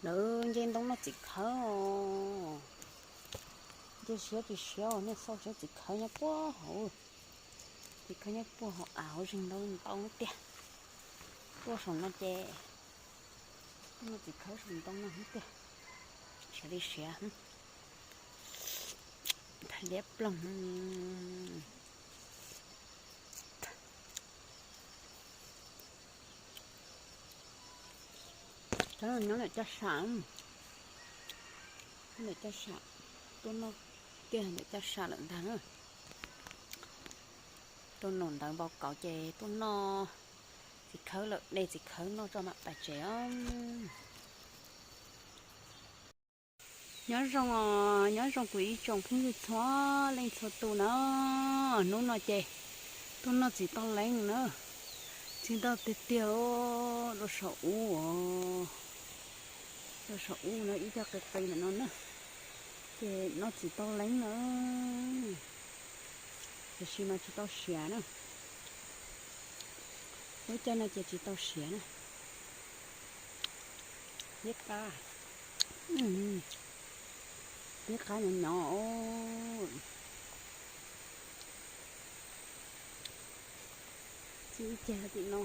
Lawv nce ntoo noj txiv khawb os. Nce siav tsis siav os, nej xauj saib txiv khawb nyob puag hauv. Txiv khawb nyob puag hauv av hauv zeeg ntau ntau tiag. Tuaj saum no ces tuaj noj txiv khawb saum ntoo no tiag. Siav li siav. Thaj liab ploog. Cov no nyob ntawm caj sam, ntawm caj sam, tuaj noj kiag ntawm caj sam lawm ntag na. Rau nram ntawd npau kauv ces tuaj noj txiv khawb lawm, de txiv khawb noj tso mam pais tsev os. Nyob zoo os, nyob zoo kuv ib tsoom phooj ywg txhua leej txhua tus na. Hnub no ces tuaj noj txiv toj leeb na. Txiv ntau tiag tiag, dua saum ub os. Dua saum ub no ib co qis qis ntawm no na. Ces noj txiv toj leeb na. Tiam sis mas tsis tau siav na. Lub caij no ces tsis tau siav na. Liab qab, liab qab nyob nyob. Txiv ib ceg tim no.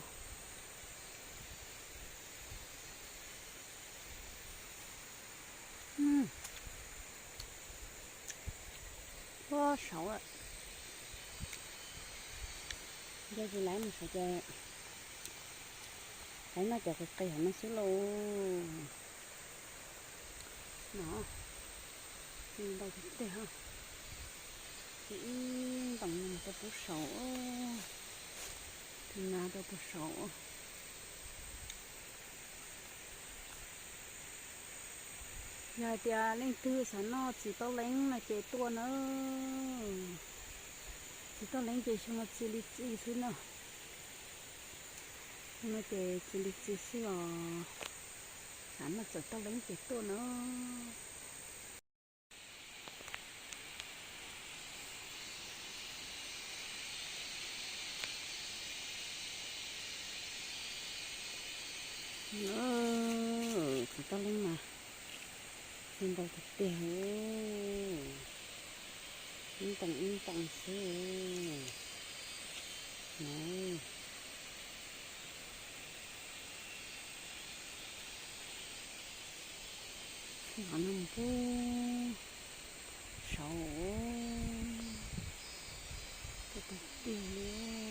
Puag saud lawm. Nco tsis laiv mus saud ces laiv noj cov qis qis hauv no xwb lauj. No, ntau tiag tiag. Ces ib ntoos no rau puag saud, tus nas rau puag saud. Yog hais tias leej twg xav noj txiv toj leeb no ces tuaj na. Txiv toj leeb ces xyoo no txi li txi xwb na. Xyoo no ces txi li txi xwb os. Xav noj txiv toj leeb ces tuaj na. Txiv toj leeb mas txi ntau tiag tiag, ib ntoos ib ntoos xwb. Qhov no puag saud, tiag tiag li.